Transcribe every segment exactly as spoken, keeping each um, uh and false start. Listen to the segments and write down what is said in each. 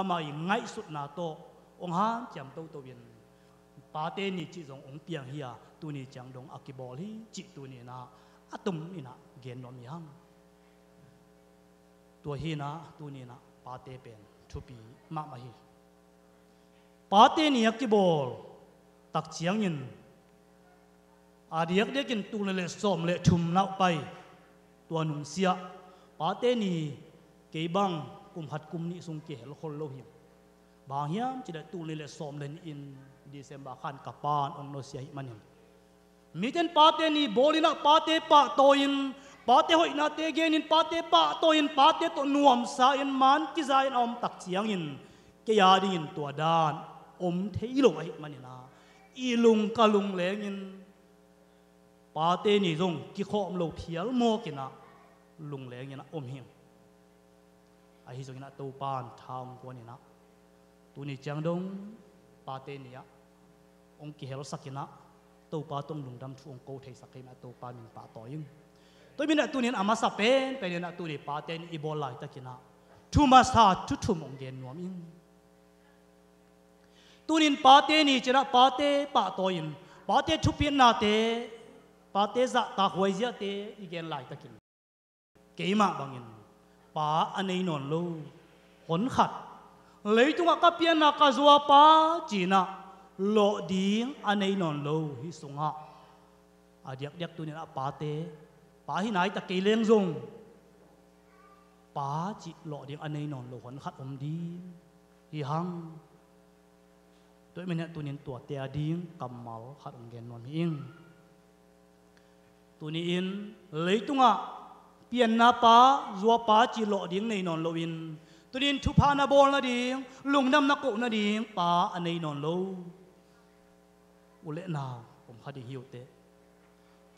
amah i ngaihsutna tawh hong hanciam toto in, Pate Ni cih zong hong piang hi a, tuni ciang dong a kibawl hi cih tuni in ah a tom in ah gen nuam hi hang. Tua hi in ah tuni in ah Pate pen thupi mahmah hi. Pate Ni a kibawl tak ciangin a diakdiakin tul nih le sawm le thum na pai, tua nungsiah Pate Ni kei bang kum khat kum nih sung kihel khol lo hi. Bang hang hiam cih leh tul nih le sawm le nih in December khan ka pa'n hong nusia ahih manin, mite in Pate Ni bawl in ah Pate pahtawi in, Pate hoihnate gen in, Pate pahtawi in, Pate tawh nuamsa in, man kiza in a om tak ciangin kei a dingin tua dan om thei lo ahih manin ah i lung ka lungleng in Pate Ni zong kikhawm lo phial mawk in ah lungleng in ah om hi. Ahi zongin ah Topa'n tha hong guan in ah tuni ciang dong Pate Ni ah hong kihelsak in ah Topa tawh lungdam thu hong ko theisak hi in ah Topa min pahtawi ing. Tua ahih manin ah tuni in a masa penpen in ah tuni Pate Ni i bawl laitak in ah thu masa thu thum hong gen nuam ing. Tuni in Pate Ni ci in ah Pate pahtawi in, Pate thupitnate, Pate zahtak huaiziate i gen laitakin, keimah bangin pa a nei nawn lo hon khat, leitungah ka pianna ka zuapa ci in ah lawh ding a nei nawn lo hih sungah a diakdiak tuni in ah Pate, pa hi nai ta kei leng zong pa cih lawh ding a nei nawn lo hon khat om ding hi hang. Tua ahih manin ah tuni in tuate a ding kammal khat hong gen nuam hi ing. Tuni in leitungah pianna pa, zuapa cih lawh ding nei nawn loin, tuni in thupha na bawl nading, lungdam na koh nading pa a nei nawn lo u le nau om kha ding hi uh teh.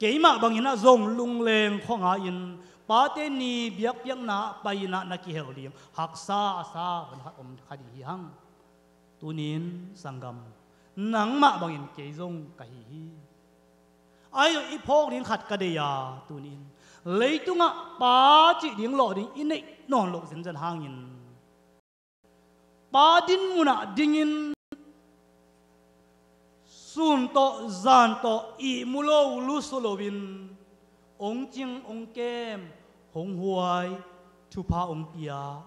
Keimah bangin ah zong lungleng khuangai in Pate Ni biakpiakna ah pai in ah na kihel ding haksa a sa hon khat om kha ding hi hang. Tuni in sanggam, nangmah bangin kei zong ka hi hi. Ahi zong i phawk ding khat ka deih a, tuni in leitungah pa cih ding lawh ding i neih nawn loh zenzen hangin pa din munah dingin sun tawh zan tawh ihmu lo lusu loin hong cing hong kem, hong huai, thupha hong pia,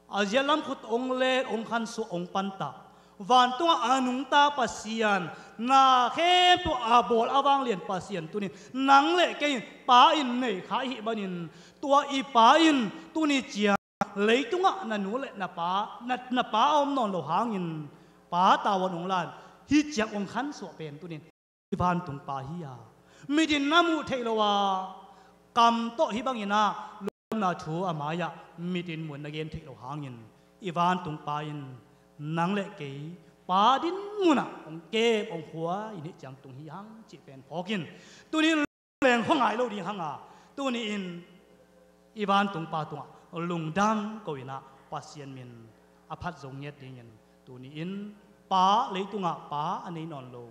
a ziat lam khut hong let, hong khansuah, hong pantah, vantungah a nungta Pasian, na khempeuh a bawl a vanglian Pasian tuni in nang le kei in pa in nei kha i hih manin, tua i pa in tuni ciang leitungah na nu le na pa, na, na pa a om nawn lo hangin pa tavuan hong la in, hih ciang hong khansuah pen tuni in i vantung pa hi a, mit in na muh theih lo a, kam tawh hih bangin ah lungdamna thu a mai-ah mit in muh in na gen theih lo hangin, i vantung pa in nang le kei pa din munah hong kem, hong huai in hih ciang tung hi hang cih pen phawk in, tuni in leng khuangai lo ding hang a, tuni in i vantung pa tungah lungdam ko in ah Pasian min a phat zo ngiat dingin, tuni in pa, leitungah pa a nei nawn lo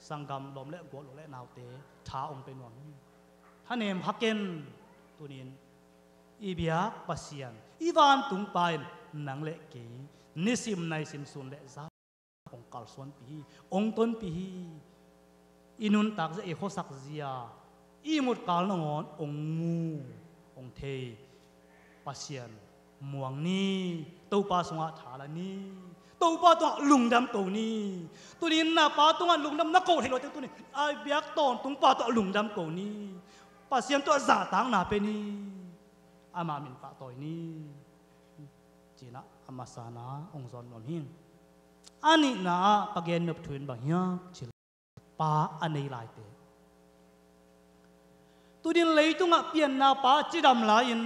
sanggam, lawm le gual, u le naute, tha hong pe nuam hi. Thanem kha ken. Tuni in i biak Pasian, i vantung pa in nang le kei nisim naisim sun le zan hong kalsuanpih hi, hong tonpih hi. I nuntak zia, i khuasak zia, i ihmut kal nangawn hong mu, hong thei Pasian muang ni. Topa sungah tha la ni. Topa tungah lungdam ko ni. Tuni in na pa tungah lungdam na ko theih loh teng tuni a biak tawntung pa tungah lungdam ko ni. Pasian tungah zahtakna pe ni. Ama min pahtawi ni. Ci in ah a masana hong zawn nuam hi. A nihna ah ka gen nop thu in bang hiam cih leh pa a nei laite. Tuni in leitungah pianna pa cidam lai-in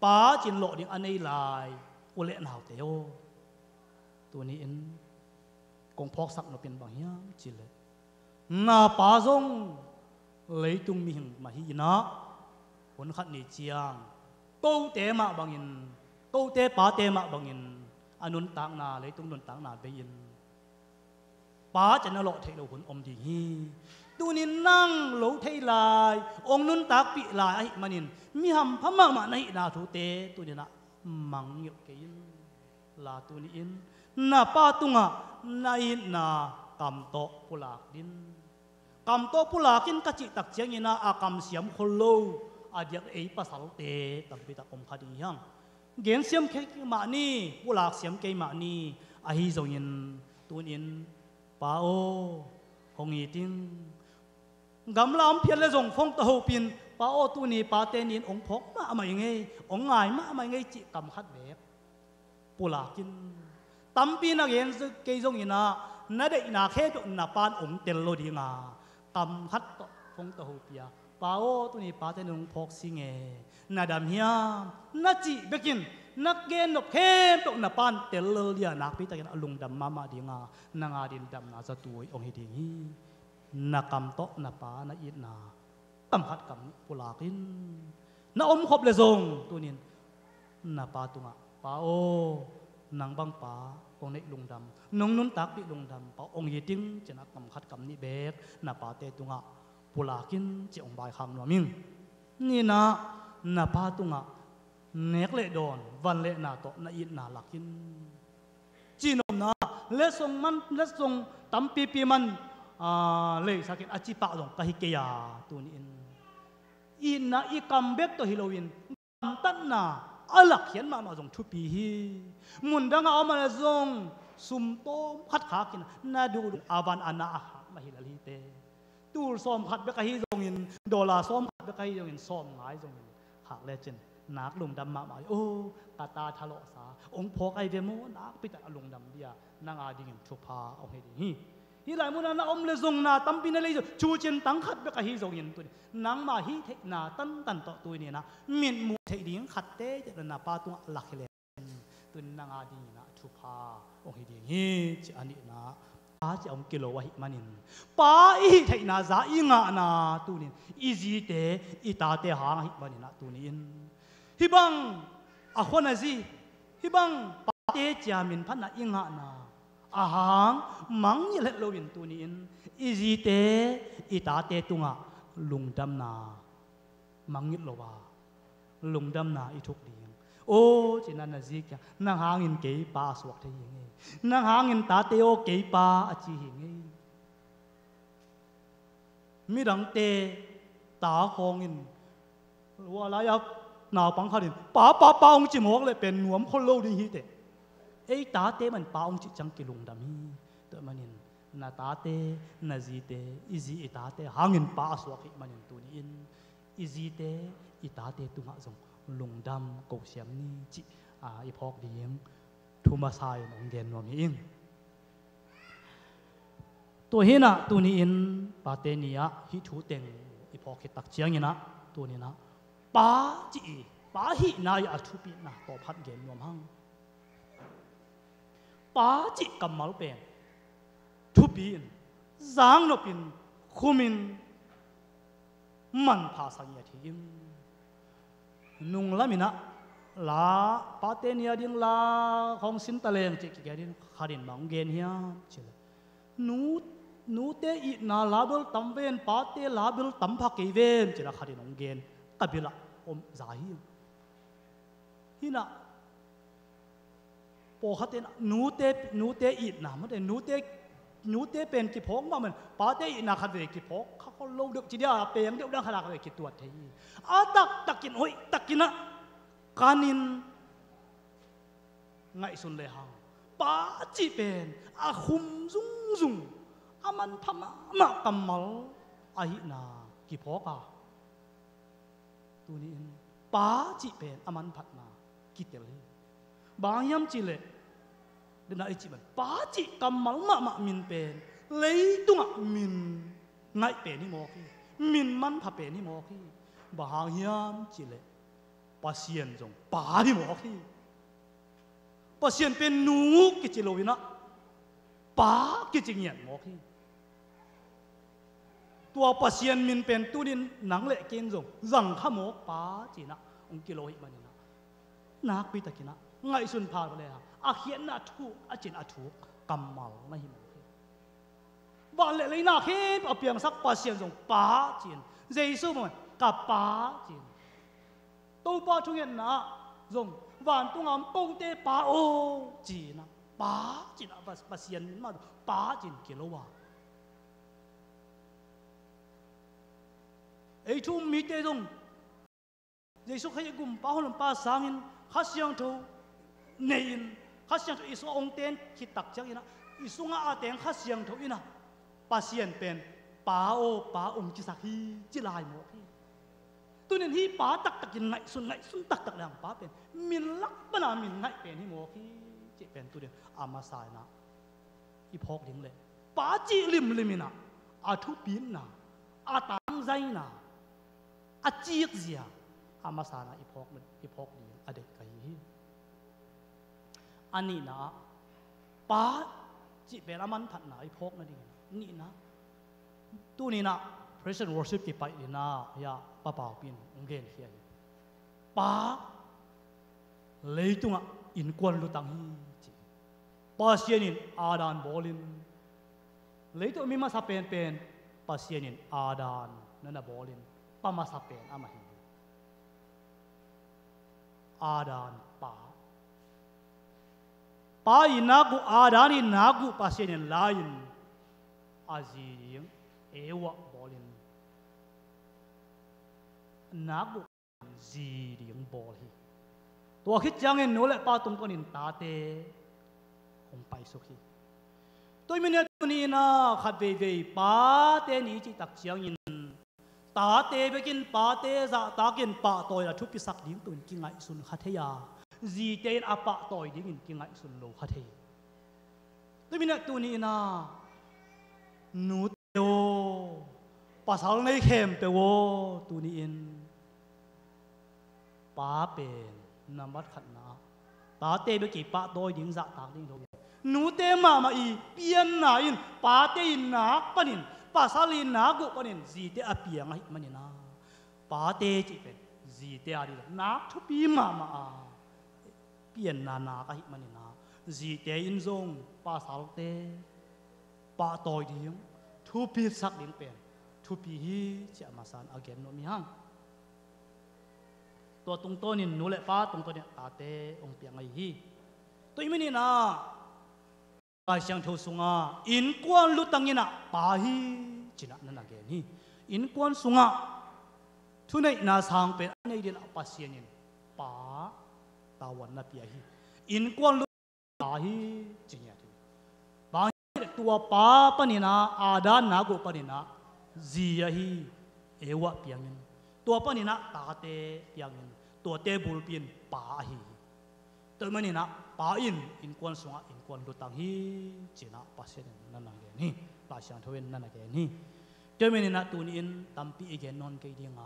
pa ci-in lawh ding a nei lai u le naute aw. Tuni in kong phawksak nop in bang hiam cih leh, na pa zong leitung mihing mah hi in ah, hun khat ni ciang kote mah bangin, kote pate mah bangin a nuntakna, leitung nuntakna bei-in pa ci-in a lawh theih loh hun om ding hi. Tuni in nang lo thei lai, hong nuntakpih lai ahih manin mi hampha mahmah na hihna thute tuni in ah mangngilh kei in. La tuni-in na pa tungah na itna kam tawh pulak in. Kam tawh pulak in ka cih tak ciangin ah a kam siam khol lo a diak ei pasalte tampi tak om kha ding hi hang. Gen siam kei mah ni, pulak siam kei mah ni, ahi zongin tuni-in, Pa aw, hong it ing. Gamla om phial le zong phone tawh hopih in, Pa aw, tuni pate ni-in hong phawk mahmah ing ei, hong ngai mahmah ing ei cih kam khat beek pulak in. Tampi na gen kei zongin ah, na deihna khempeuh na pa'n hong tel lo ding a, kam khat tawh phone tawh hopih a, Pa aw, tuni pate ni-in hong phawk sing e, na dam hiam, na cih bek in, na gen nop khempeuh na pa'n tel lel ding a, nakpi takin a lungdam mahmah ding a, nang adingin damna zatu hong hi ding hi. Na kam tawh na pa na itna kam khat kam nih pulak in. Na om khop le zong tuni-in na pa tungah, Pa aw, nang bang pa kong neih lungdam, nong nuntakpih lungdam, Pa aw, hong it ing, ci-in ah kam khat kam nih beek na pate tungah pulak in, ci-in hong vaikhak nuam ing. Ni-in ah na pa tungah nek le dawn, van le na tawh na itna lak in. Cihnopna, letsong man, letsong tampipi man, aa, leisak in a ci pah zong ka hi kei a, tuni-in itna i kam bek tawh hi loin, gamtatna a lakkhiat mahmah zong thupi hi. Mundang a om a le zong sum tawm khat khak in, na duh a van a na a khak mah hi lel hi te. Tul sawm khat bek ahi zongin, dollar sawm khat bek ahi zongin, sawm ngai zongin khak lecin nak lungdam mahmah hi. Oh, ka ta thalawhsa hong phawk ahi ve maw, nakpi tak a lungdam ding a, nang adingin thupha hong hi ding hi. Hih lai munah na om le zong, na tampi na lei zong, cucin tang khat bek ahi zongin, tuni nangmah hih theihna tantan tawh tuni-in ah mitmuh theih ding khat teitei na pa tungah lak hi le, tuni nang adingin ah thupha hong hi ding hi, ci a nihna. Pa ci a hong kilo ahih manin, pa i hih theihna za i ngahna, tuni-in i zite, i tate hang ahih manin ah tuni-in, hih bang a khuan a zi, hih bang pate ci a minphatna i ngahna a hang mangngilh het loin, tuni-in i zite, i tate tungah lungdamna mangngilh lo a, lungdamna i thuk ding. Aw, ci-in ah na zi kiang, nang hangin kei pa a suak thei hi ing ei, nang hangin tate aw kei pa a ci hi ing ei. Midangte ta khawngin, hua lai-a naupang khatin pa, pa, pa hong ci mawk leh pen nuam khol lo ding hi teh. Ei tate mah in pa hong cih ciang kilungdam hi. Tua ahih manin na tate, na zite, i zi i tate hangin pa a suak ahih manin tuni-in i zite, i tate tungah zong lungdam ko siam ni, cih, a, i phawk ding thu masa in hong gen nuam hi ing. Tua hi-in ah tuni-in pate ni-ah hih thu teng i phawk khit tak ciangin ah, tuni-in ah pa cih i, pa hihna i a thupina tawphat gen nuam hang. Pa cih kammal pen thupi in, zaknop in, khum in, manpha sa ngiat hi ing. Nunglam in ah la, pate ni a ding la hong sin ta leng cih kigen in, khat in bang gen hiam cih leh, nu, nute itna la bel tam ven, pate la bel tam pha kei ven, ci-in ah khat in hong gen, ka bil ah om za hi. Hi-in ah pawlkhat in nute, nute itna mawk te, nute, nute pen kiphawk mahmah in, pate itna khat vei kiphawk kha khol lo deuh ci dia, a peng deuh dang khat a khat vei kituat thei hi. A taktakin, hoih takin ah kanin ngaihsun lehang, pa cih pen a khum zungzung, a manpha mahmah kammal ahihna kiphawk a, tuni-in pa cih pen a manphatna kitel hi. Bang hang hiam cih leh, dena i cih bang, pa cih kammal mahmah min pen leitungah min ngaih pen hi mawk hi. Min manpha pen hi mawk hi. Bang hang hiam cih leh Pasian zong pa hi mawk hi. Pasian pen nu kici lo-in ah pa kici ngiat mawk hi. Tua Pasian min pen tuni-in nang le kei in zong zang kha mawk, pa ci-in ah hong kilo ahih manin ah, nakpi takin ah ngaihsun pha lehang, a khiatna thu, a cih a thuk kammal na hi mawk hi. Van le leina khempeuh a piangsak Pasian zong pa ci-in, Jesu bang ka pa ci-in, Topa thungetna ah zong vantung a om kote Pa aw, ci-in ah, Pa ci-in ah, Pa, Pasian min mah, Pa ci-in kilo a. Ei thu um mite zong Jesu Khrih i gumpa, hong lum Pa sangin Kha Siangtho nei-in, Kha Siangtho i sungah hong ten khit tak ciangin ah, i sungah a teng Kha Siangtho in ah, Pasian pen Pa aw, Pa hong cisak hi, ci lai mawk hi. Tuni-in hih Pa taktak in ngaihsun, ngaihsun taktak leng Pa pen min lak pana min ngaih pen hi mawk hi, cih pen tuni-in a masa in ah i phawk ding leh, Pa cih limlim in ah a thupitna, a tangzaina, a cikzia a masa in ah i phawk, i phawk ding a deih ka hi hi. A nihna ah, Pa cih pen a manthatna i phawk nading in ah, nihna, tuni-in ah praise and worship kipaih ding in ah, hiah Pa Pau Pi in hong genkhia hi. Pa, leitungah innkuan lutang hi, ci. Pasian in Adam bawlin, leitungah mi masa penpen Pasian in Adam na na bawlin, pa masa pen amah hi. Adam pa. Pa i nak uh, Adam i nak uh Pasian in la-in, a zi ding Eva bawlin, nak uh zi ding bawl hi. Tua khit ciangin nu le pa tungtawnin tate hong paisuk hi. Tua ahih manin tuni-in ah khat veivei Pate Ni cih tak ciangin, tate bekin, pate zahtakin pahtawi a thupisak ding tun kingaihsun kha thei a, zite in a pahtawi dingin kingaihsun lo kha thei. Tua ahih manin tuni-in ah, nute aw, pasal nei khempeuh aw, tuni-in Pa pen nambat khatna, tate bek i pahtawi ding, zahtak ding lo. Nute mahmah i pianna in pate i nak panin, pasal i nak uh panin zite a piang ahih manin ah, pate cih pen zite a ding lo nak thupi mahmah a pianna nak ahih manin ah, zite in zong pasalte pahtawi ding, thupitsak ding pen thupi hi, ci-a a masa in a gen nuam hi hang. Tua tungtawnin nu le pa tungtawnin tate hong piang ahi hi. Tua ahih manin ah Lai Siangtho sungah innkuan lutang in ah pa hi, ci-in ah na na gen hi. Innkuan sungah thuneihna sang pen a nei ding ah Pasian in Pa tavuan na pia hi. Innkuan lutang pa hi, ci ngiat hi. Bang hang hiam cih leh tua pa panin ah, Adam nak uh panin ah zi ahi Eva piangin, tua panin ah tate piangin, tuate bulpi in pa ahi hi. Tua ahih manin ah Pa in innkuan sungah innkuan lutang hi, ci-in ah Pasian in na na gen hi. Lai Siangtho in na na gen hi. Tua ahih manin ah tuni-in tampi i gen nawn kei ding a,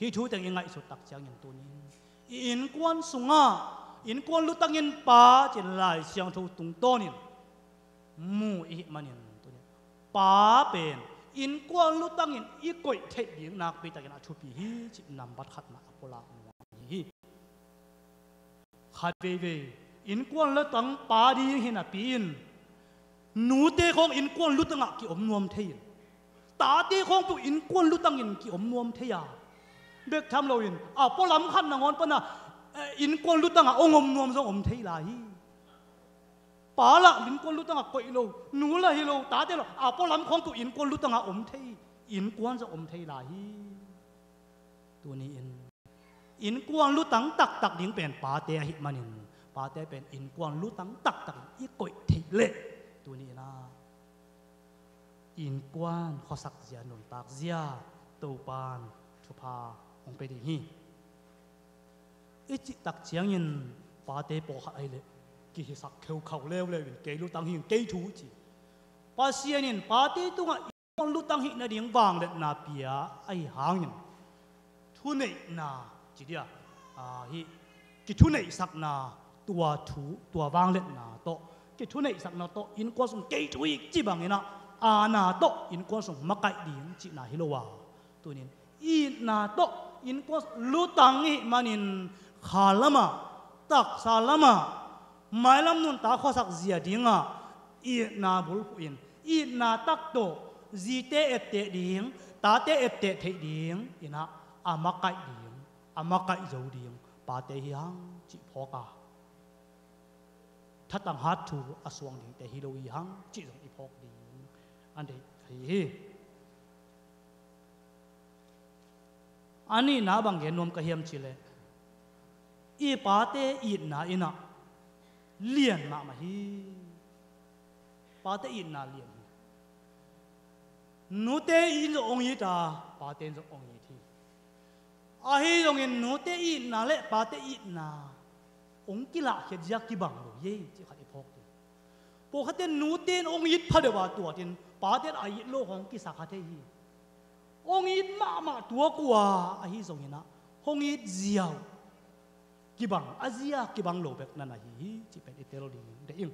hih thu teng i ngaihsut tak ciangin tuni-in i innkuan sungah innkuan lutang in pa ci-in Lai Siangtho tungtawnin mu i hih manin tuni-in Pa pen innkuan lutang in i koih theih ding nakpi takin a thupi hi, cih nambat khatna a pulak nuam hi. Khat veivei innkuan lutang pa ding hi napi-in, nute khawng innkuan lutangah ki-om nuam thei in, tate khawng peuh innkuan lutangin ki-om nuam thei a, bek tham loin a pualam khat nangawn pana, eh, innkuan lutangah hong om nuam zong om thei lai hi. Pa lah innkuan lutangah koih lo, nu lah hi lo, tate lo, a pualam khawng peuh innkuan lutangah om thei, innkuan zong om thei lai hi. Tuni-in innkuan lutang taktak ding pen pate ahih manin, pate pen innkuan lutang taktak in i koih theih leh, tuni-in ah innkuan khuasak zia, nuntak zia Topan thupha hong pia ding hi. I cih tak ciangin pate pawlkhat ahih leh kihisak kheukhau leuleu in, kei lutang hi, kei thu ci. Pasian in pate tungah innkuan lutang hih nading vangliatna pia ahih hangin, thuneihna ci dia, ah, hih kithuneihsakna, tua thu, tua vangliatna tawh, kithuneihsakna tawh innkuan sung kei thu hi ci bangin ah, aana tawh innkuan sung makaih ding cihna hi lo a, tuni-in itna tawh innkuan sung lutang i hih manin, kha lamah, taksa lamah, mailam nuntak khuasak zia dingah itna bulphuh in, itna tak tawh zite etteh ding, tate etteh theih ding in ah, a makaih ding, a makaih zo ding, pate hi hang cih phawk a, thatang hat thu a suang dingte hi lo hi hang cih zong i phawk ding a deih thei hi. A nihna bang gen nuam ka hiam cih leh, i pate itna in ah lian mahmah hi. Pate itna lian hi. Nute in zong hong it a, pate in zong hong it hi. Ahi zongin nute itna le pate itna hong kilahkhiat zia kibang lo hi ei cih khat i phawk ding. Pawlkhatte nute in hong it pha deuh a tuat in pate in a it lo hong kisa kha thei hi. Hong it mahmah tuak uh a, ahi zongin ah hong it zia uh kibang, a zia kibang lo bek na na hi hi cih pen i tel ding deih ing.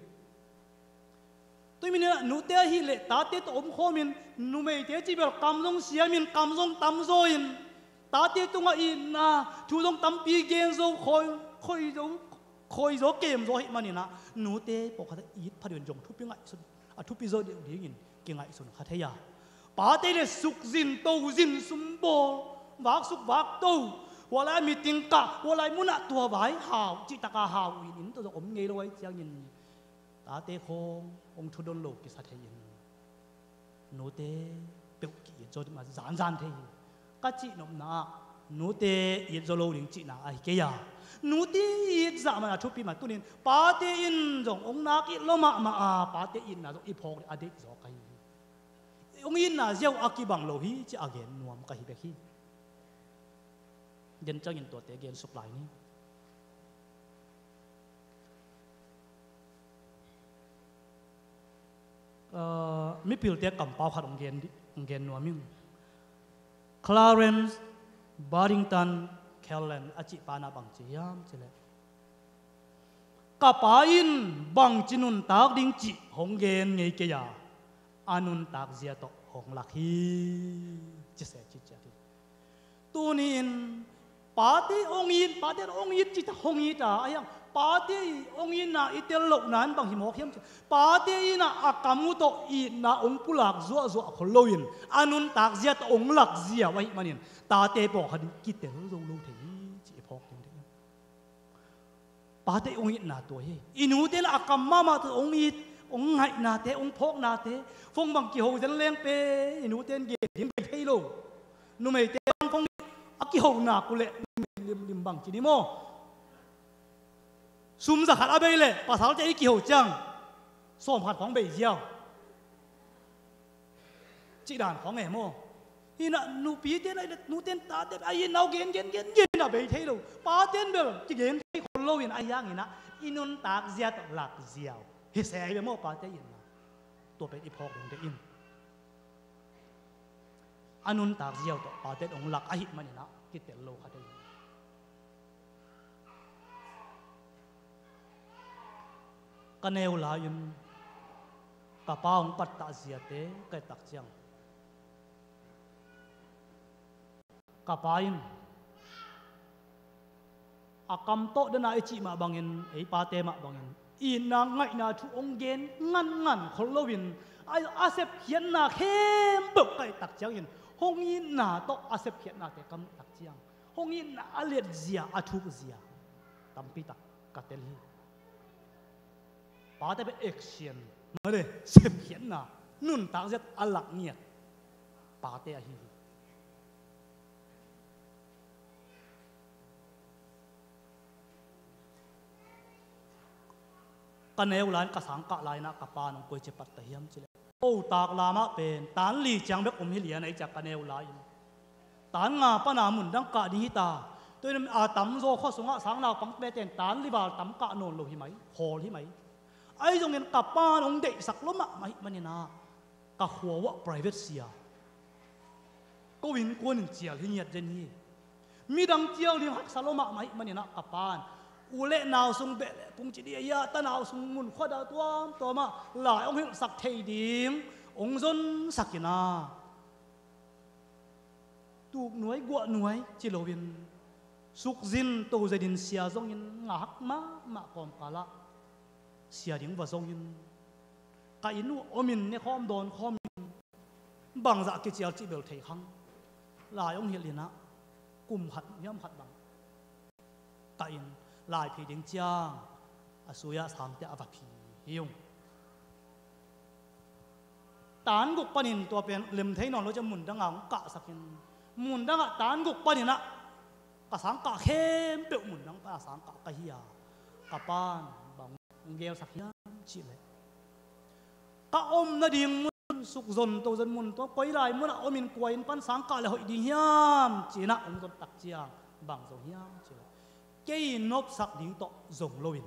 Tuni in ah nute ahih leh tate tawh omkhawm in, numeite cih bel kam zong siam in, kam zong tamzaw in, tate tungah itna thu zong tampi gen zo, khawi, khawi zo, khawi zo, kem zo ahih manin ah nute pawlkhat a it pha deuh in zong thupi ngaihsun, a thupi zaw deuh dingin kingaihsun kha thei a. Pate le sukzin, tozin, sumbawl, vaksuk vakto, hua lai meeting kah, hua lai munah tua vai hau cih taka hau in, inn tawh zong om ngei lo ahih ciangin tate khawng hong thudon lo kisa thei in, nute peuh ki-it zaw ding mah zanzan thei hi. Ka cihnopna ah nute it zaw lo ding cihna ahi kei a, nute it zah man a thupi mah. Tuni in pate in zong hong nak it lo mahmah a, pate itna zong i phawk ding a deih zaw ka hi hi. Hong itna zia uh a kibang lo hi cih a gen nuam ka hi bek hi. Den ciangin tuate gen suk lai ni. Aa, mipilte kampau khat hong gen di, hong gen nuam ing. Clarence Barrington Callan a cih pa in ah bang ci hiam cih leh, ka pa in bangci nuntak ding cih hong gen ngei kei a, a nuntak zia tawh hong lak hi, ci se ci ciat hi. Tuni in pate hong it, pate hong it cih tak hong it a, ahi hang pate hong itna i tel lohna in bang hi mawk hiam cih leh, pate in ah a kam uh tawh itna hong pulak zuahzuah khol lo in a nuntak zia tawh hong lak zia uh ahih manin tate pawlkhat in kitel zo lo thei hi cih i phawk ding deih ing. Pate hong itna tua hi. I nute in a kam mahmah tawh hong it, hong ngaihnate, hong phawknate, phone bang kiho zen leng pen i nute in gen ding bei thei lo. Numeite bang phone a kiho nak uh leh numei limlim bang ci ni maw? Sum za khat a bei leh pasalte i kiho ciang sawm khat khawng bei ziau. Cih dan khawng e maw? Hi in ah nupite in ah, nute in tate a itna uh gen gen gen gen a bei thei lo. Pate in bel kigen thei khol lo in, ahi hangin ah i nuntak zia tawh lak zia uh hi se ahi ve maw, pate itna. Tua pen i phawk ding deih ing. A nuntak zia uh tawh pate in hong lak ahih manin ah kitel lo kha thei hi. Ka neu lai-in ka pa hong pattah ziate ka et tak ciang, ka pa in a kam tawh den a i cih mah bangin, ei pate mah bangin itna ngaihna thu hong gen nganngan khol loin, a, a sepkhiatna khempeuh ka et tak ciangin hong itna tawh a sepkhiatnate ka muh tak ciang, hong itna a liatzia, a thukzia tampi tak ka tel hi. Pate pen action, male, sepkhiatna, nuntak zia a lak ngiat pate ahi hi. Ka neu lai-in ka sang kah lai-in ah ka pa in hong koici pattah hiam cih leh, ko taklam ah pen tan li ciang bek om hi lian a, i ciah ka neu lai-in. Tan nga pan a mun dang kah ding hi ta. Tua in a tamzaw khua sungah sang naupang pete in tan li val tam kah nawn lo hi mai, khawl hi mai. Ahi zongin ka pa in hong deihsak lua mahmah ahih manin ah ka khua uah private sia, ko innkuan in cial hi ngiat zen hi. Midang cial ding haksa lua mahmah ahih manin ah ka pa in u le nau sung beh le pung ci dih a, tanau sung mun khuada tuamtuam ah lai hong hilhsak thei ding hong zonsak in ah, tuk nuai guah nuai ci loin, sukzin tozin in sia zongin, ngak mahmah kawmkal ah sia ding va zongin, ka inn uh om in, ne khawm dawn khawm in, bangzah kicial cih bel thei khang. Lai hong hilh in ah kum khat hiam khat bang kah in, laiphi ding ciang a sui-ah sangte a va phi hi ung. Tan guk panin tua pen lem thei nawn lo ciang mun dangah hong kahsak in, mun dangah tan guk paninah ka sangkah khempeuh mun dang panah sangkah ka hi a, ka pan bang hong gelsak hiam cihleh, ka om nading mun suk zon to zon mun tua koi lai munah om in kua inn pan sangkah le hoih ding hiam cinah hong zon tak ciang bang zong hiam cihleh, kei nopsak ding tawh zong loin,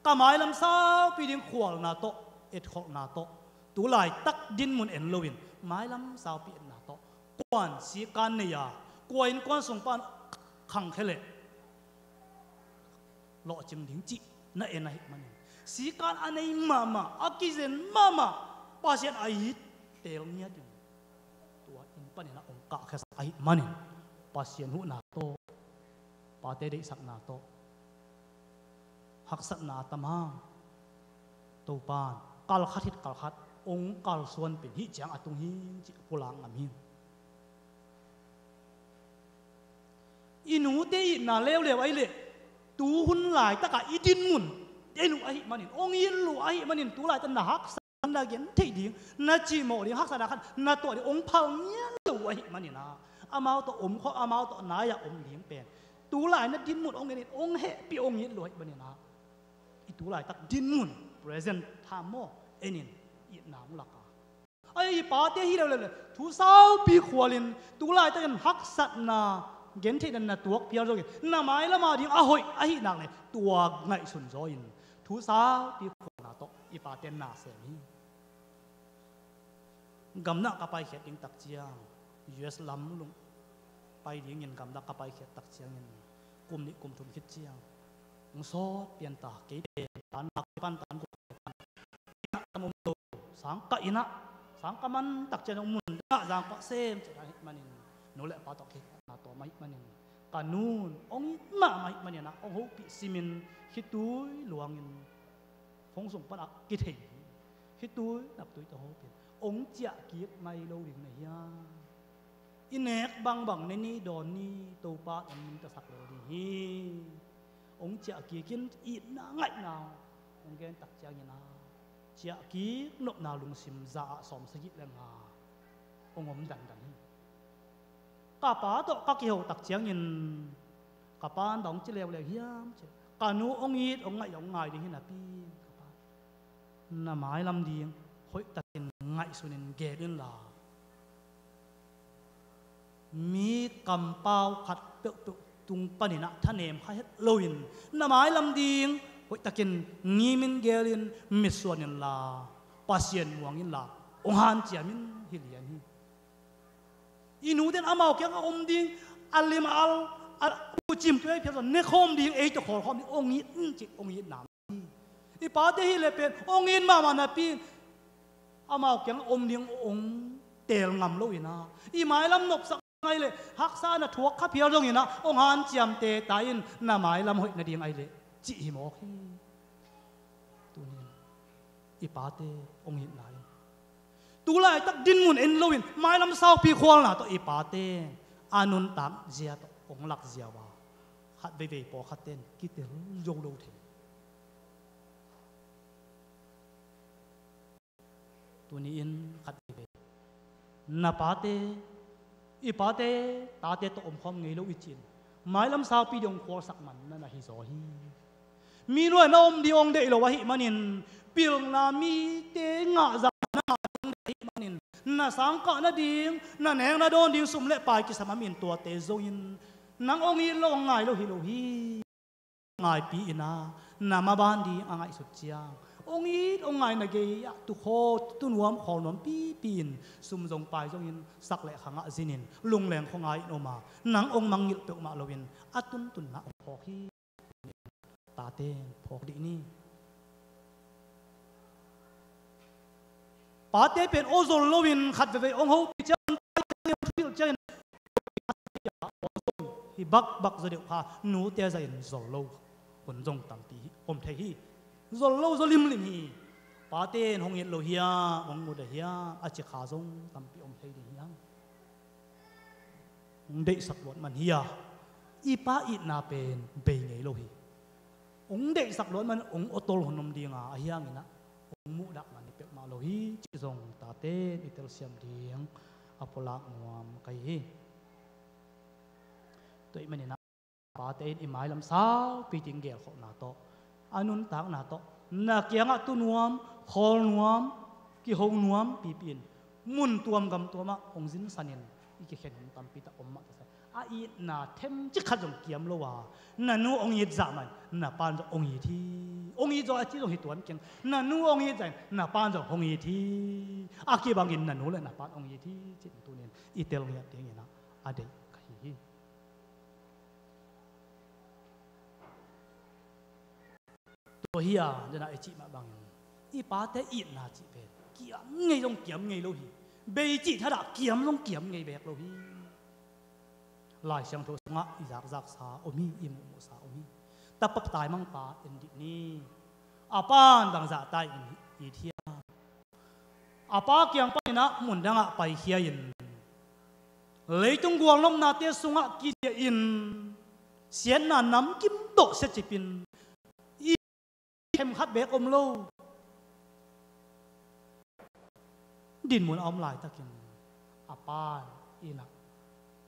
ka mailam saupi ding khualna tawh, etkholhna tawh, tu laitak dinmun en loin mailam saupi etna tawh, kuan sikan nei a, kua inn kuan sung pan khangkhia leh lawhcing ding cih na en ahih manin, sikan a nei mahmah, a kizen mahmah, Pasian a it teel ngiatin tua inn panin a hong kahkhiasak ahih manin, Pasian huhna tawh, pate deihsakna tawh haksatna a tam hang, Topan kalkhat hit kalkhat hong kalsuan pen hih ciang a tung hi cih pulak ngam hi. I nute itna leuleu ahih leh, tu hun laitakah i dinmun en uh ahih manin, hong it luh ahih manin, tu laitak na haksa na gen theih ding, na cihmawh ding, haksatna khat na tuah ding hong phal ngian lo uh ahih manin ah, amau tawh om khawm, amau tawh nai-ah om ding pen tu lai na dinmun hong en in, hong hehpih, hong it luh ahih manin ah, i tu laitak dinmun, present time maw, en in itna hong lak a, ai, i pate hi leuleu le thu saupi khualin tu laitakin haksatna gentheihna na tuak phial zongin, na mailam a ding a hoih ahih nak le tua ngaihsun zaw in, thu saupi khualna tawh i pate na sem hi. Gamdang ka paikhiat ding tak ciang, U S lam lung pai dingin gamdang ka paikhiat tak ciangin, kum nih kum thum khit ciang, hong sawt pian ta, kei pen tan nak pan tan guk pan, inn ah tam om lo, sangkah inn ah, sangkah man tak ciang hong mun dangah zangpah sem cih dan ahih manin, nu le pa tawh kei na tawm ahih manin, ka nun hong it mahmah ahih manin ah, hong hopih simin, khitui luangin, phone sung panah kithei hi. Khitui naptui tawh hopin, hong ciah kik ngai lo ding na hiam? I nek bangbang ne ni, dawn ni, Topa hong nungtasak lo ding hi. Hong ciah kik in, itna ngaihna hong gen tak ciangin ah, ciah kik nopna lungsim za ah sawm sagih le nga hong om dandan hi. Ka pa tawh ka kiho tak ciangin, ka pan bang hong ci leuleu hiam cih, ka nu hong it hong ngaih hong ngai ding hi napi, ka pa, na mailam ding hoihtakin ngaihsunin gel inla, mi kampau khat peuhpeuh tung panin ah thanem kha het loin, na mailam ding hoihtakin ngimin gelin mitsuan inla, Pasian muang inla, hong hanciam in, hi lian hi. I nute in amau kiangah om ding, a lim a al, a, u cimtu ei phial zong ne khawm ding, ei tawh khawl khawm ding, hong it in cih, hong it nam hi. I pate hi le pen hong it mahmah napi, amau kiangah om ding hong teel ngam lo in ah, i mailam nopsak ngai le haksa na thuak kha phial zongin ah, hong hanciam teta in, na mailam hoih nading ahih leh, cih hi mawk hi. Tuni in i pate hong itna in, tu laitak dinmun en loin mailam saupi khualna tawh i pate a nuntak zia tawh hong lak ziau a, khat veivei pawlkhatte in kitel zo lo thei. Tuni in khat veivei, na pate, i pate, tate tawh omkhawm ngei lo i cih in, mailam saupi ding hong khualsak man na na hi zaw hi. Mi nuai na om ding hong deih lo ahih manin, pilna mite ngahzahna hong deih ahih manin, na sangkah nading, na nek na dawn ding sum le pai kisam a min tuate zongin, nang hong it lo, hong ngai lo hi lo hi. Ngaipi in ah, na maban ding a ngaihsut ciang, hong it hong ngai na gei-ah tukhaw tunuam khawlnuam pipi in, sum zong pai zongin, sak le khangah zinin, lungleng khuangai in om a, nang hong mangngilh peuhmah loin a tuntunna hong phawk hi. Tate, phawk dih ni. Pate pen aw zol loin khat veivei hong hopih ciang, hong thil ciangin, hi bakbak zaw deuh kha, nute zahin zol lo hun zong tampi hi, om thei hi. Zol lo zaw limlim hi. Pate in hong it lo hiam, hong mudah hiam, a ci kha zong tampi om thei ding hiam? Hong deihsak luat man hi a, i pa itna pen bei ngei lo hi. Hong deihsak luat man hong awtol hun om dinga ahi hanginah hong muhdah man hi peuhmah lo hi cih zong tate in i telsiam ding a pulak nuam ka hi hi. Tua ahih maninah pate in i mailam saupi ding gelkholhna tawh, a nuntakna tawh, na kiangah tu nuam, khawl nuam, kiho nuam pipi in mun tuam gam tuamah hong zinsanin i kikhen hun tampi tak om mah ta sa. A itna themcik khat zong kiam lo a, na nu hong it zah mah in na pan zong hong it hi. Hong it zaw a ci zong hi tuan keng. Na nu hong it zah in na pan zong hong it hi. A kibangin na nu le na pan hong it hi cih tunin i tel ngiat dinginah a deih ka hi hi. Tua hi a, dena i cih mah bangin i pate itna cih pen kiam ngei zong kiam ngei lo hi. Bei cih thadah kiam zong kiam ngei bek lo hi. Lai Siangtho sungah i zakzaksa om hi, i muhmuhsa om hi. Tapa taimangpa en dih ni. A pan bangzah ta in it hiam? A pa kiang paninah mundangah paikhia-in leitung gualnopnate sungah kiliahin siatna namkim tawh siacipin i themkhat bek om lo. Dinmun a om laitakin a pa inah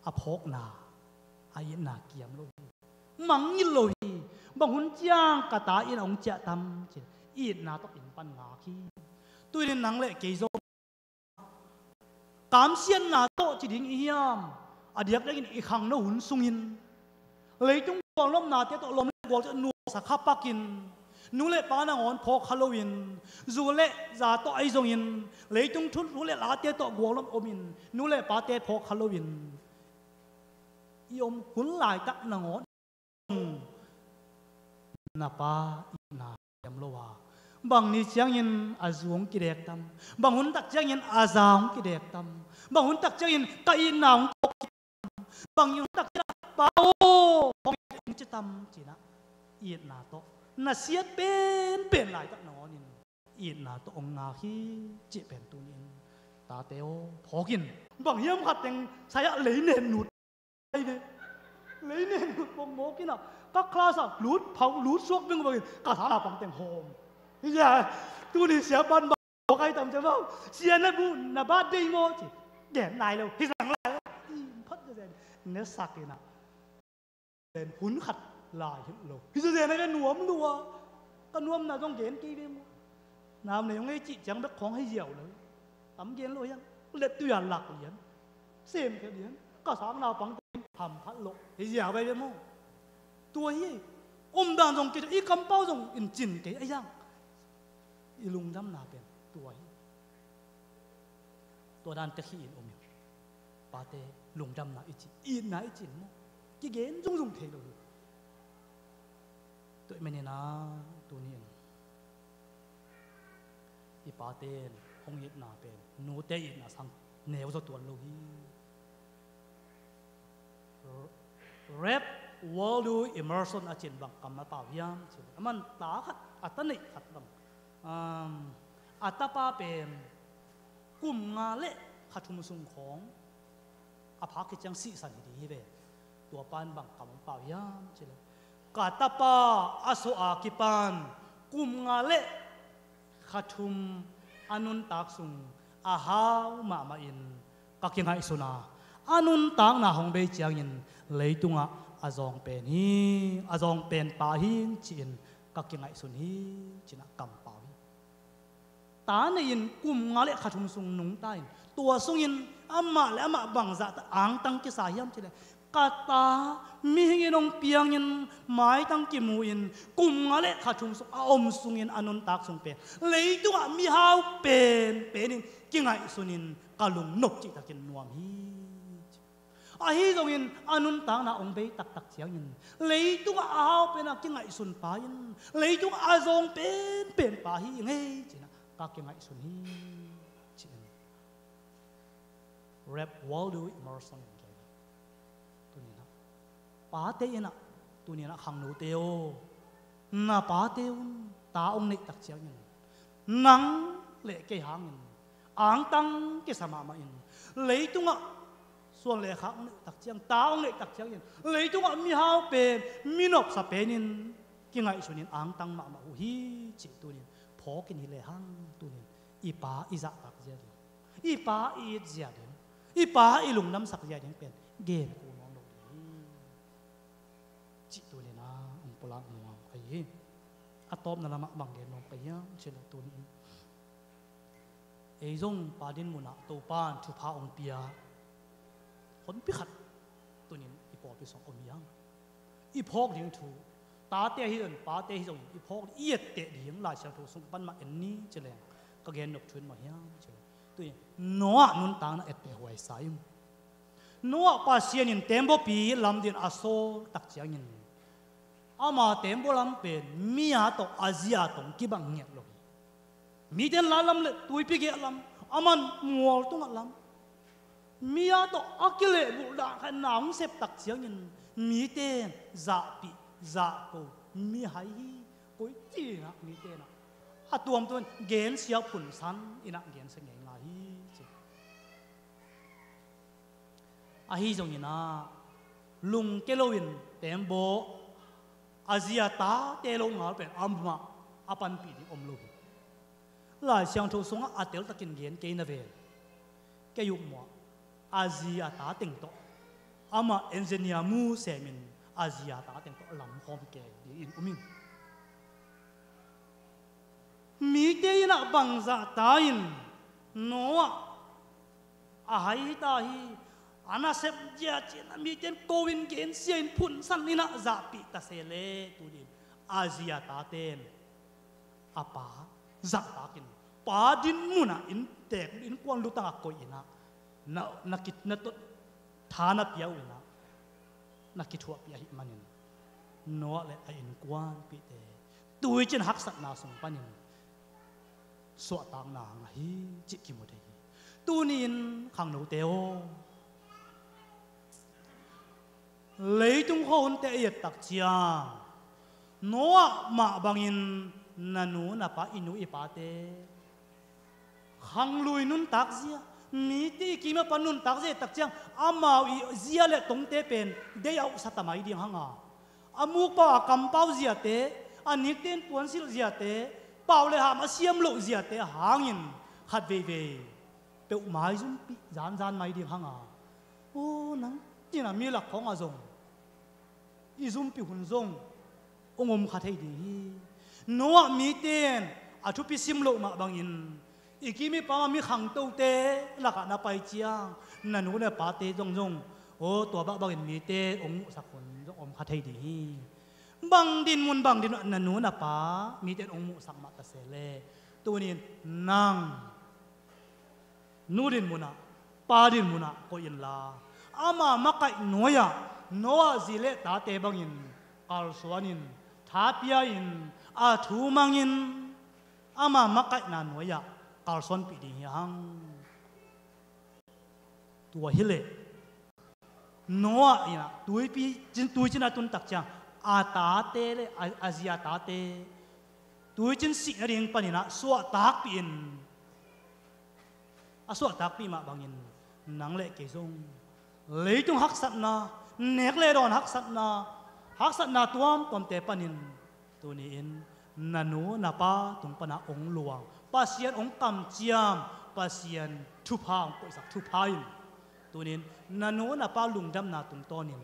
a phawkna, a itna kiam lo hi. Mangngilh lo hi. Bang hun ciang ka ta in a hong ciah tam ci itna tawh in pan ngak hi. Tunin nang le kei zong kamsiatna tawh ci ding i hiam? A diakdiakin i khangno hun sungin leitung gualnopnate tawh lawm le gual tawh nuamsa kha pakin nu le pa nangawn phawk kha loin zu le za tawh ahi zongin leitung thu, thu le late tawh gualnop omin nu le pate phawk kha loin i om hun laitak nangawn na pa itna kiam lo a, bang ni ciangin a zu hong kidek tam? Bang hun tak ciangin a za hong kidek tam? Bang hun tak ciangin ka itna hong kawk tam? Bang hun tak ciangin pa aw hong, hong ci tam cinah itna tawh na siat penpen laitak nangawnin itna tawh hong ngak hi cih pen tunin tate aw phawkin bang hiam khat teng sai-ah lei nen nut. Ai ve. Lei nen nut mawkmawk inah ka class ah lut phauh lut suak beng bangin ka sa naupang teng hawm. Hia, tuni sia pan bang kai tam cia bang sia na bu na birthday maw ci. Gen nai lo hi zang lai lo. I phat zen ne sak inah len hun khat lai hih lo. Hi zen ai ve nuam lua. Ka nuamna zong gen kei ve maw? Nau nei hong ei cih ciang bek khawng hei ziau lo. Tam gen lo hiang. Let tuia lak lian. Sem khe lian. Ka sang naupang te hamphat lo. Hei ziau ai ve maw? Tua hi. Omdan zong kei i kampau zong in cin kei a hiang. I lungdamna pen tua hi. Tua dan tek hi in om hi. Pate lungdamna i ci, itna i ci in maw? Kigen zungzung thei lo hi. Tua i menina tuni in i pate in hong itna pen nute itna sang neu zaw tuan lo hi. Ralph Waldo Emerson a cin bang kam a pau hiam cin a man ta khat a ta neih khat bang, um, a tapa pen kum nga le kha thum sung khawng a phak khit ciang sihsan hi ding hi ve. Tua pan bang kam a pau hiam cin ka tapa a suah a kipan kum nga le kha thum a nuntak sung a hau mahmah in ka kingaihsun a, a nuntakna hong bei ciangin leitungah a zawng pen hi, a zawng pen pa hi ci-in ka kingaihsun hi cinah kampau hi. Ta nei-in kum nga le kha thum sung nungta in tua sungin amah le amah bangzah ta angtang kisa hiam cih leh ka ta mihing in hong piangin maitang kimu in kum nga le kha thum sung a om sungin a nuntak sung pen leitungah mihau penpen in kingaihsun in ka lungnop cihtakin nuam hi. Ahi zongin a nuntakna hong bei taktak ciangin leitungah a hau penah kingaihsun pa in leitungah a zawng penpen pa hi ing ei cinah ka kingaihsun hi ci-in Ralph Waldo Emerson in gen. Tuninah pate inah, tuninah khangnote aw, na pate un ta hong neih tak ciangin nang le kei hangin angtang kisa mahmah in leitungah Suan le kha hong neih tak ciang, ta hong neih tak ciangin, leitungah mihau pen, mi nopsa penin kingaihsunin angtang mahmah uh hi cih tunin phawkin hi lehang tunin i Pa i zahtak zia ding, i Pa i it zia ding, i Pa i lungdamsak zia ding pen gen kul nawn lo ding hi. Cih tunin a hong pulak nuam ka hi hi. A tawpna lamah bang gen nuam ka hiam cih leh tunin ei zong Pa dinmun ah Topa'n thupha hong pia honpi khat tunin i pawlpi sungah om hi hang. I phawk ding thu, tate hi zong, pate hi zongin i phawk ding, i etteh ding Lai Siangtho sung pan mah en ni ci leng ka gen nop thu in mah hiam ci leng, tuin Noah nuntakna etteh huai sa ing. Noah Pasian in teembaw pi lam dingin a sawl tak ciangin ama teembaw lam pen mi-a tawh a zi-a tawh kibang ngiat lo hi. Mite in la lam le tuipi geh lam, aman mual tungah lam, mi-a tawh a kilehbulh dan khat na hong sep tak ciangin mite in zahpih zahko, mihai hi, koi ci-in ah mite in ah a tuamtuam in gensia phunsan in ah gensia ngeingai hi ci. Ahi zongin ah lungke loin teembaw a zi a tate lo ngal pen amah a panpih ding om lo hi. Lai Siangtho sungah a teltakin gen kei na ven, kei uh muah a zi a ta teng tawh, amah engineer mu semin a zi a ta teng tawh lam khawm kei dingin um ing. Mite in ah bangzah ta in Noah a hai ta hi, a nasep zia ci-in ah mite in ko-in gensia in phunsan in ah zahpih ta se leh tunin a zi a tate in a pa zahtakin Pa dinmun ah inntek, innkuan lutang ah koih in ah na, na, ki, na tawh tha na pia uh in ah na kithuahpih ahih manin Noah le a innkuanpihte tuicin haksatna sung panin suahtakna ngah hi cih kimu thei hi. Tuni-in khangnote aw, leitung khuahunte i et tak ciang Noah mah bangin na nu na pa, i nu i pate khanglui nuntak zia, mite i kim a pan nuntak zia i et tak ciang amau i zia le tongte pen deih a uh sa ta mai ding hang a, a mukpau a kampau ziate, a nikte in puansilh ziate, pau le ham a siam loh ziate hangin khat veivei peuh maizumpi zanzan mai ding hang a, aw nang cina mi lak khawng a zong i zumpi hun zong hong om kha thei ding hi. Noah mite in a thupi sim loh mah bangin i kim i pam a mi khangtote lakah na pai ciang na nu le pate zong zong, aw tua bah bangin mite hong muhsak hun zong om kha thei ding hi. Bang dinmun bang dinmun ah na nu na pa mite in hong muhsak mah ta se leh tunin nang nu dinmun ah, pa dinmun ah koih inla, ama makaih nuai-ah Noah zi le tate bangin kalsuanin, tha pia-in, a thu mangin, ama makaihna nuai-ah kalsuanpih ding hi hang. Tua hileh Noah in ah tuipi cin, tuicin a tun tak ciang a tate le a, a zi a tate tuicin sih nading panin ah suahtakpih in, a suahtakpih mah bangin nang le kei zong leitung haksatna, nek le dawn haksatna, haksatna tuamtuamte panin tuni-in na nu na pa tung pana hong luang, Pasian hong kamciam, Pasian thupha hong koihsak thupha in tuni-in na nu na pa lungdamna tungtawnin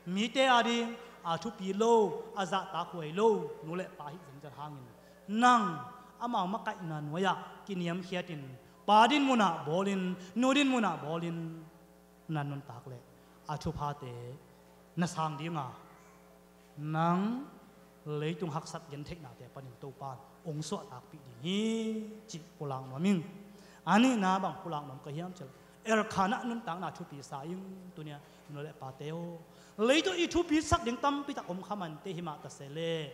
mite ading a thupi lo, a zahtak huai lo nu le pa hih zenzen hangin nang amau makaihna nuai-ah kiniamkhiatin, pa dinmun ah bawlin, nu dinmun ah bawlin na nuntak leh a thuphate na sang dinga, nang leitung haksat gentheihnate panin Topan hong suahtakpih ding hi cih pulak nuam ing. A nihna bang pulak nuam ka hiam cih leh Elkanah nuntakna thupi sa ing. Tunia nu le pate aw, leitung i thupisak ding tampitak om kha mante hi mah ta se leh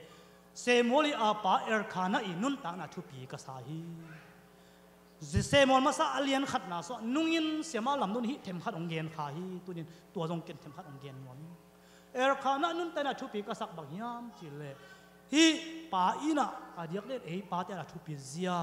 Samuel i a pa Elkanah i nuntakna thupi ka sa hi. Samuel masa a lian khatna sungah nungin siama lamdun hih themkhat hong gen kha hi. Tunin tua zong ken themkhat hong gen nuam ing. Elkanah nuntakna thupi ka sak bang hiam cih leh hih pa in ah a diakdiak ei pate a thupi zia,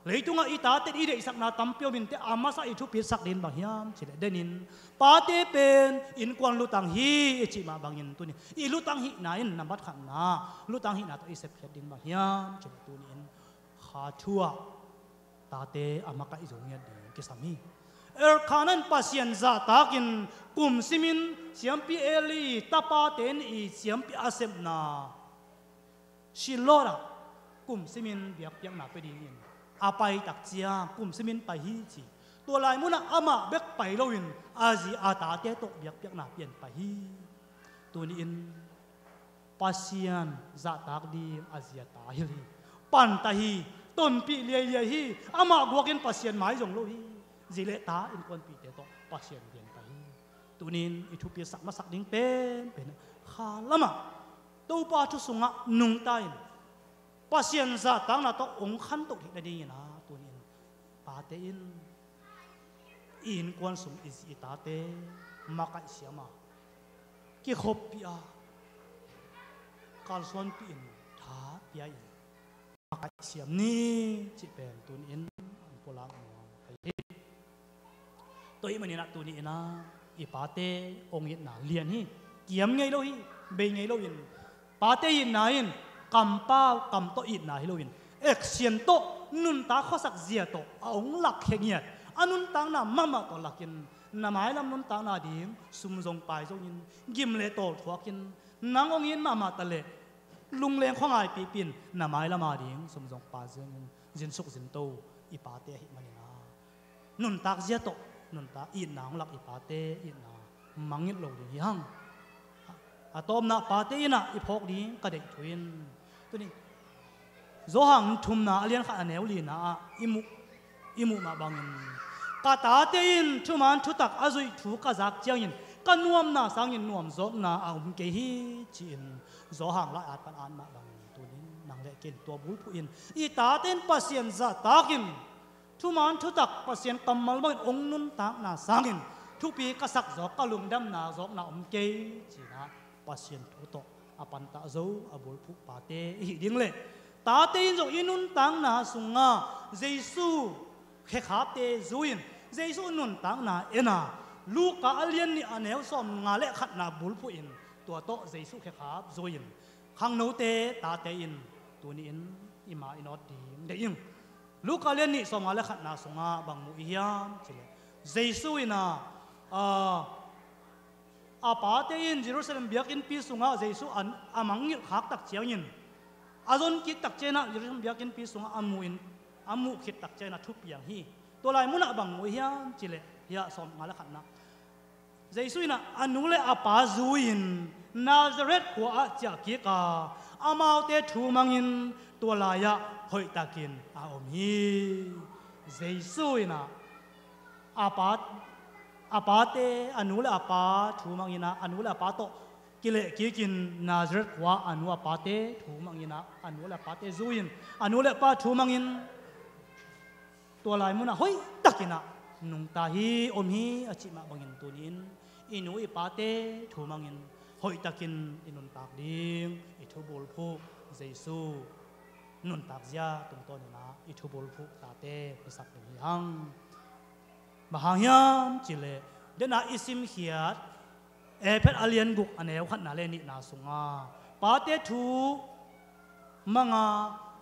Leitungah i tate i deihsakna tampi om inteh, a masa i thupisak ding bang hiam cih leh, denin pate pen innkuan lutang hi i cih mah bangin tuni i lutang hihna in nambat khatna, lutang hihna tawh i sepkhiat ding bang hiam cih leh, tuni in kha thu ah tate a makaih zo ngiat ding kisam hi. Elkanah in Pasian zahtakin kum simin siampi Eli tapate in i siampi a sepna Shiloh ah kum simin biakpiakna pia dingin a pai tak ciang kum simin pai hi ci. Tua lai munah amah bek pai loin a zi a tate tawh biakpiakna pian pai hi. Tuni in Pasian zahtak ding a zi a ta hilh hi. Panta hi. Tonpih liailiai hi. Amah guakin Pasian mai zong lo hi. Zi le ta innkuanpihte tawh Pasian lian pai hi. Tunin i thupisak masak ding penpen kha lamah Topa thu sungah nungta in Pasian zahtakna tawh hong khantoh theih nadingin a, tunin pate in i innkuan sung i zi i tate makaih siam a, kikhoppih a, kalsuanpih in, tha pia in makaih siam ni cih pen tunin an pulak nuam ahi hi. Tua ahih manin ah tuni in ah i pate hong itna lian hi. Kiam ngei lo hi, bei ngei loin, pate itna in kampau kam tawh itna hi loin, action tawh nuntak khuasak zia tawh a hong lakkhia ngiat, a nuntakna mahmah tawh lakin, na mailam nuntakna ding sum zong pai zongin, gim le tawl thuakin, nang hong it mahmah ta leh lungleng khuangaipihpih in, na mailam a ding sum zong pai zongin, zinsuk zinto i pate ahih manin ah nuntak zia tawh nuntak itna hong lak i pate itna mangngilh lo ding hi hang. A tawpna pate in ah i phawk ding ka deih thu in, tuni Johan thumna a lian khat a neu lina ah i muh, i muh mah bangin, ka tate in thuman thutak a zuih thu ka zak ciangin ka nuamna sangin nuamzawkna a om kei hi ci-in Johan lai-at pan at mah bangin tunin nang le kei in tua bulphuh in i tate in Pasian zahtakin thuman thutak Pasian kammal bangin hong nuntakna sangin thupi ka sak zawk, ka lungdamna zawkna om kei ci-in ah Pasian thu tawh a pantah zo, a bulphuh pate i hih ding le tate in zong i nuntakna sungah Jesu khekhapte zui-in Jesu nuntakna en a, Luka a lian nih a neu sawmnga le khatna bulphuh in tua tawh Jesu khekhap zui-in khangnote tate in tuni in i ma i nawt ding deih ing. Luka lian nih sawmnga le khatna sungah bang mu i hiam cih leh, Jesu in ah, a, a pate in Jerusalem biakinnpi sungah Jesu a, a mangngilh khak tak ciangin, a zon kik tak ciangin ah Jerusalem biakinnpi sungah a mu in, a muh khit tak ciangin a thupiang hi. Tua lai munah bang mu i hiam cih leh, hiah sawmnga le khatna Jesu in ah a nu le a pa zui-in Nazareth khua ah ciah kik a, amaute thu mangin tua lai-ah hoihtakin a om hi. Jesu in ah a pa, a pate, a nu le a pa thu mangin ah, a nu le a pa tawh kileh kikin Nazareth khua ah a nu a pate thu mangin ah, a nu le a pate zui-in, a nu le a pa thu mangin tua lai munah hoihtakin ah nungta hi, om hi a cih mah bangin tunin i nu i pate thu mangin hoihtakin i nuntak ding, i thubulphuh Jesu nuntak zia tungtawnin ah i thubulphuh tate hisak ding hi hang. Bang hang hiam cih leh, den a i simkhiat Efesa a lian guk a neu khatna le nihna sungah pate thu manga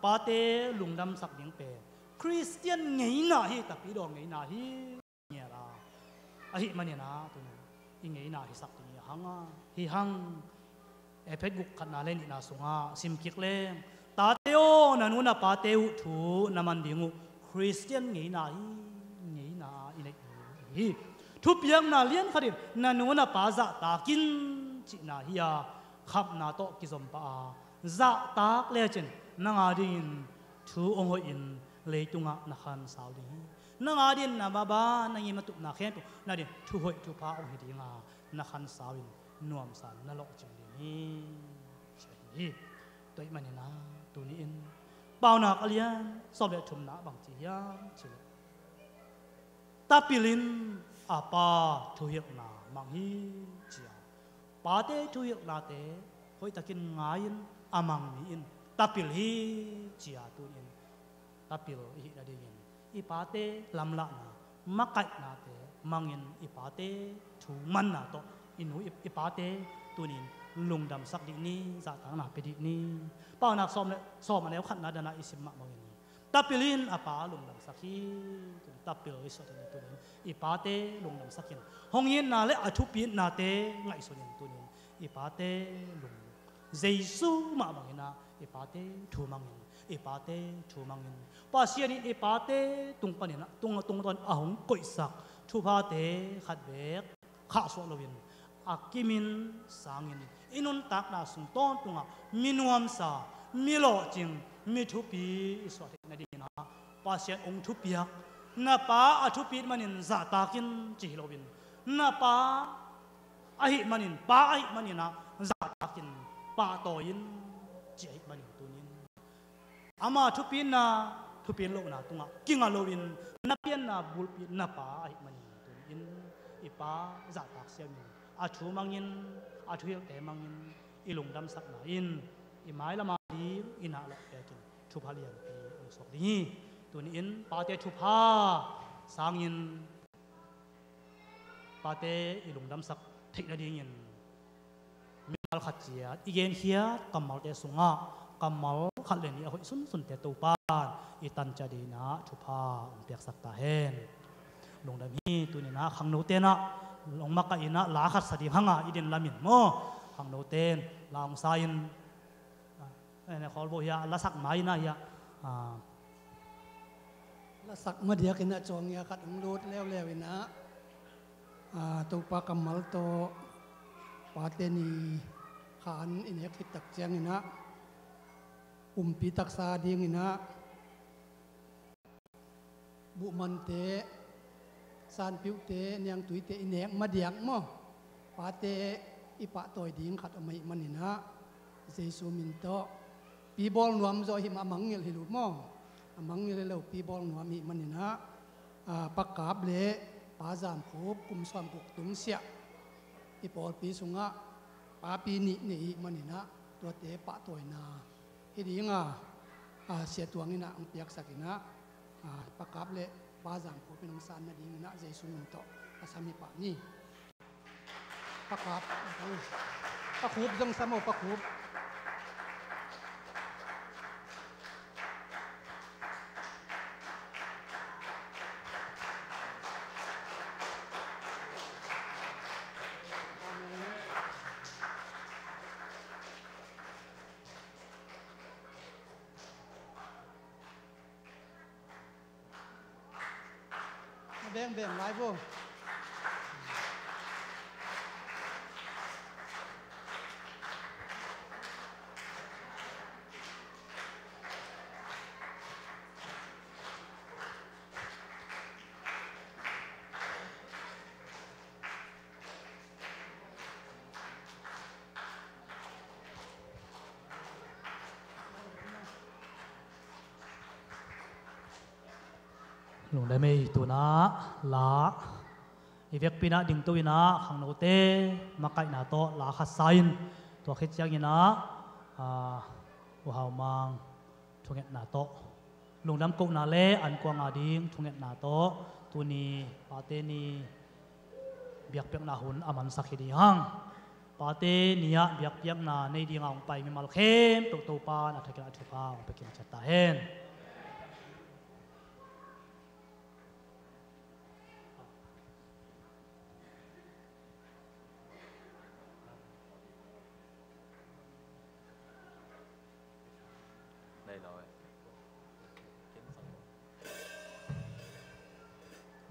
pate lungdamsak ding pen Khristian ngeina hi, tapidaw ngeina hi. Ngial a, ahih manin ah tuni i ngeina hisak ding hi hang a, hi hang. Efesa guk khatna le nihna sungah sim kik leng, tate aw, na nu na pate uh thu na man ding uh Khristian ngeina hi, ngeina i neih ding hi. Thupiakna lian khatin na nu na pa zahtak in cihna hi a, khapna tawh kizom pah a, zahtak lecin nang a dingin thu hong hoihin leitungah na khansau ding hi. Nang a dingin na mabang, na ngim na tupna khempeuh na dingin thuhoih thupha hong hi ding a, na khansau in nuamsa in na lawhcing ding hi, ci hi. Tua ahih manin ah tuni in Paunak a lian sawm le thumna bang ci hiam cih leh, tapil in a pa thuhilhna mang hi, ci a, pate thuhilhnate hoihtakin ngai-in a mang mi in tapil hi, ci a, tuni in Tapil i hih nadingin i pate lamlahna, makaihnate mangin i pate thu manna tawh i nu i, i pate tunin lungdamsak dih ni, zahtakna pia dih ni. Paunak sawm le, sawm a neu khatna dana i sim mah bangin tapil in a pa lungdamsak hi. Tunin tapil i suah dih ni tunin i pate lungdamsak in hong itna le a thupitnate ngaihsun in tunin i pate lung Jesu mah bangin ah i pate thu mangin, i pate thu mangin Pasian in i pate tung panin ah, tung, tungtawn a hong koihsak thuphate khat bek khahsuah loin a kimin sangin i nuntakna sung tawntungah mi nuamsa, mi lawhcing, mi thupi i suah theih nadingin ah Pasian hong thupiak, na pa a thupit manin zahtak in ci hi loin, na pa ahih manin, pa ahih manin ah zahtak in, pahtawi in ci ahih manin tunin ama thupitna, thupit lohna tungah kinga loin na pianna bulpi na pa ahih manin tunin i pa zahtak siamin a thu mangin, a thuhilhte mangin i lungdamsakna in i mailama ding i nahlawh pekin thupha lianpi hong suak ding hi. Tunin pate thupha sangin pate i lungdamsak theih nadingin mimal khat ciat i genkhiat kammalte sungah kammal khat le nih a hoih sunsunte Topan i tancia dingin ah thupha hong piaksak ta hen. Lungdam hi. Tunin ah khangnote in ah hong makaih in ah la khat sa ding hanga i din lamin maw, khangnote in la hong sa in, ah, eh, khawl bo hi a, lasak mai in ah hi a, ah, lasak madiak in ah cawng hi a, khat hong lut leuleu in ah, ah, Topa kammal tawh pate ni khan i nek khit tak ciangin ah pumpi taksa dingin ah buhmante, sanpiuhte, niangtuite i nek madiak maw, pate i pahtawi ding khat om ahih manin ah Jesu min tawh, pi bawl nuam zaw hi mah, a mangngilh hi lo maw, a mangngilh hi lo, pi bawl nuam ahih manin ah, ah, Pa Kap le Pa Zam Khup kum sawmguk tungsiah i pawlpi sungah papi nih nei ahih manin ah tuate pahtawina hi ding a, ah, Sia Tuang in ah hong piaksak in ah, ah, Pa Kap le Pa Zam Khup in hong san nadingin ah Jesu min tawh a sam hi pah ni. Pa Kap, Pa Khup zong sam aw, Pa Khup. Beng beng lai bo. Lungdam ei. Tunah la i vekpi in ah dingto in ah khangnote makaihna tawh la khat sa in, tua khit ciangin ah, ah, U Hau Mang thungetna tawh, lungdam kohna le an kuang a ding thungetna tawh tuni pate ni biakpiakna hun a mansak hi ding hang. Pate ni-ah biakpiakna nei dinga hong pai mimal khempeuh Topa in a thakin a thupha hong pia kim ciat ta hen.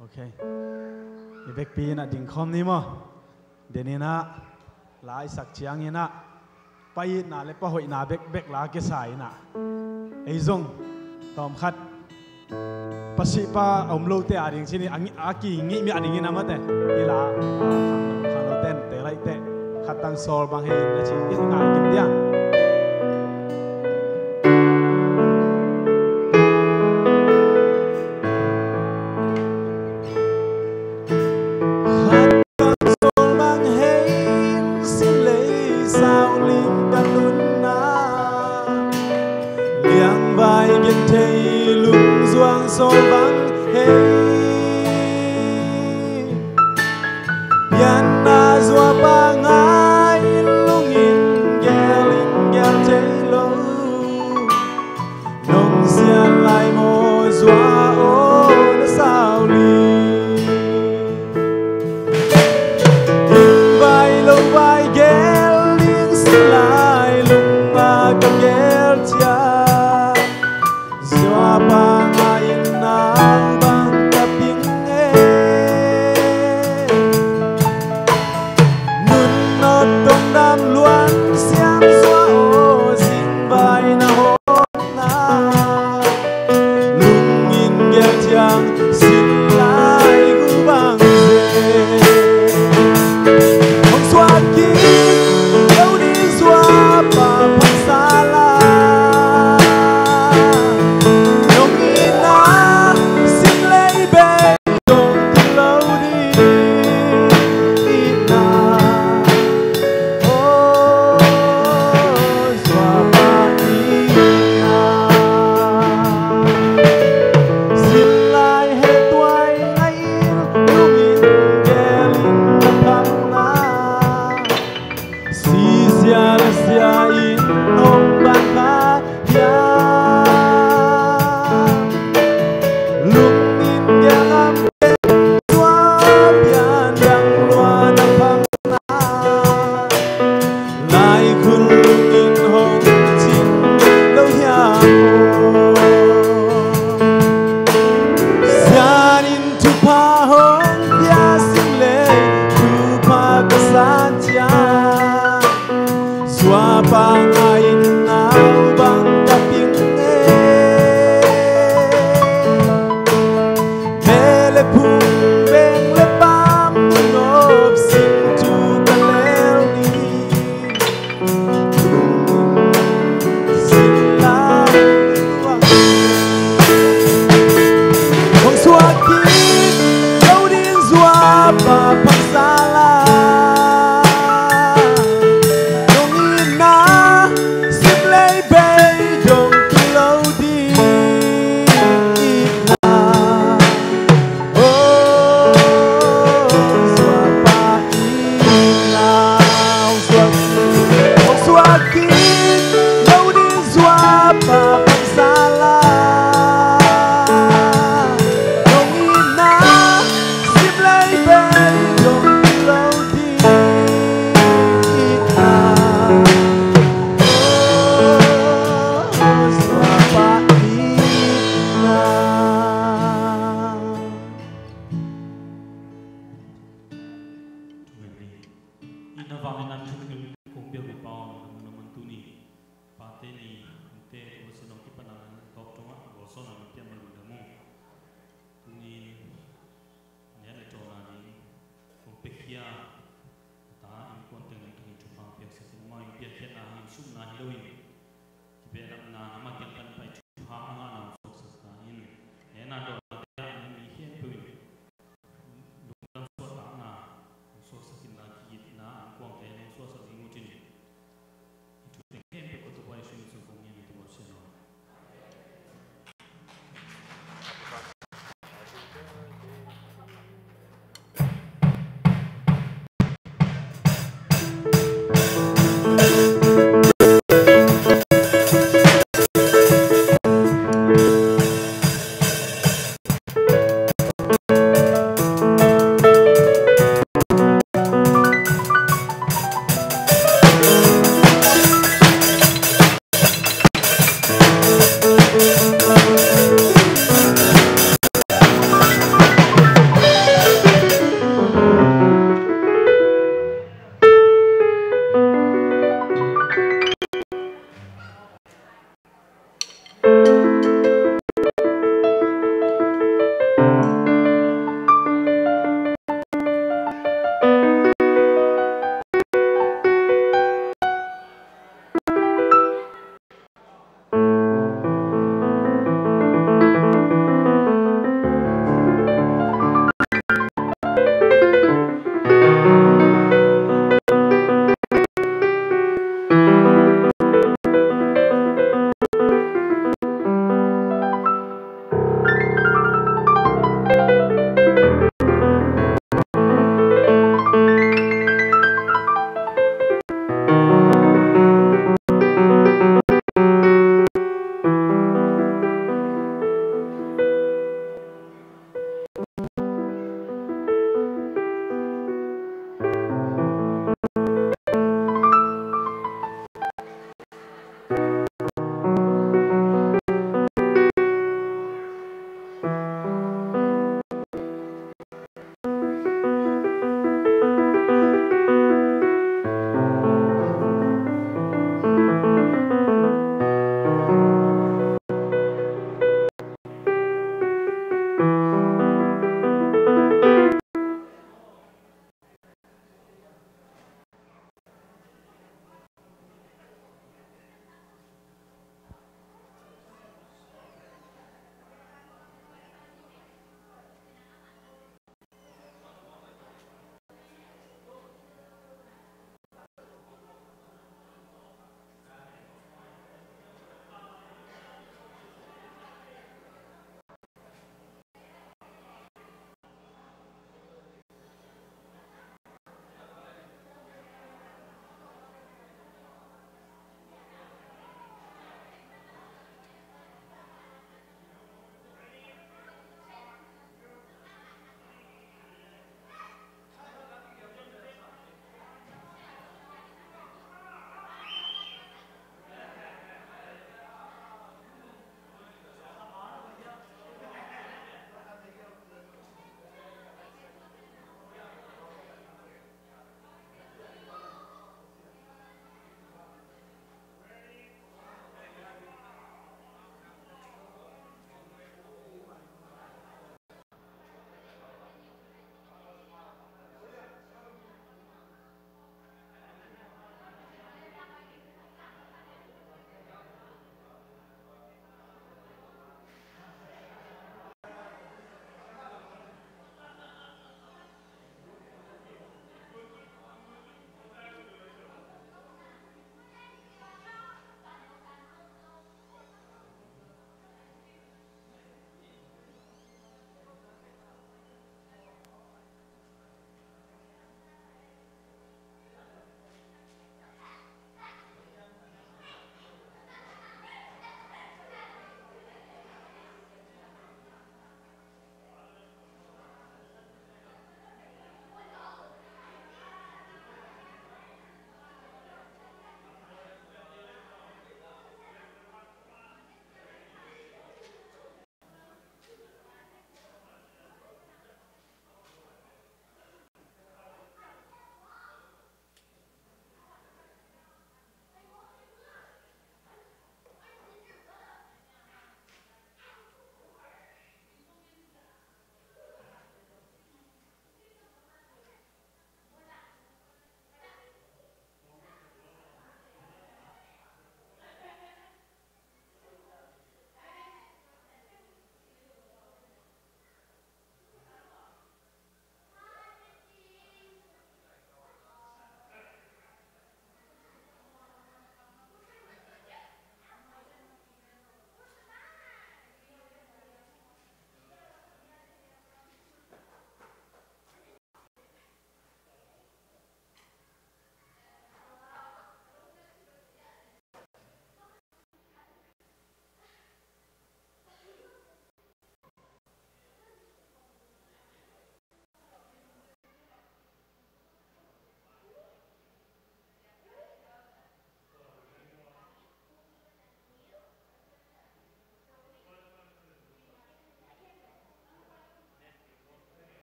Ok. I vekpi in ah dingkhawm ni maw. Deninah la i sak cianginah pa itna le pa hoihna bekbek la kisa inah ei zong tawmkhat pasihpa a um lote ading cini a kingih mi adingin a mate i la khangnoten te laihte khat tan sawl bang hei in a ci i ngai kim diang. Khat tan sawl bang hei in sin lei sau ling ka nunna liangvai gen thei lung bang hei. Pianna zuapa ngai in lungin gel in gel thei lo. Nong sian lai maw zua aw na sau li. Inn vai lo vai gel ding si lai lungma ka gel ciat. Zuapa ngai in nang bang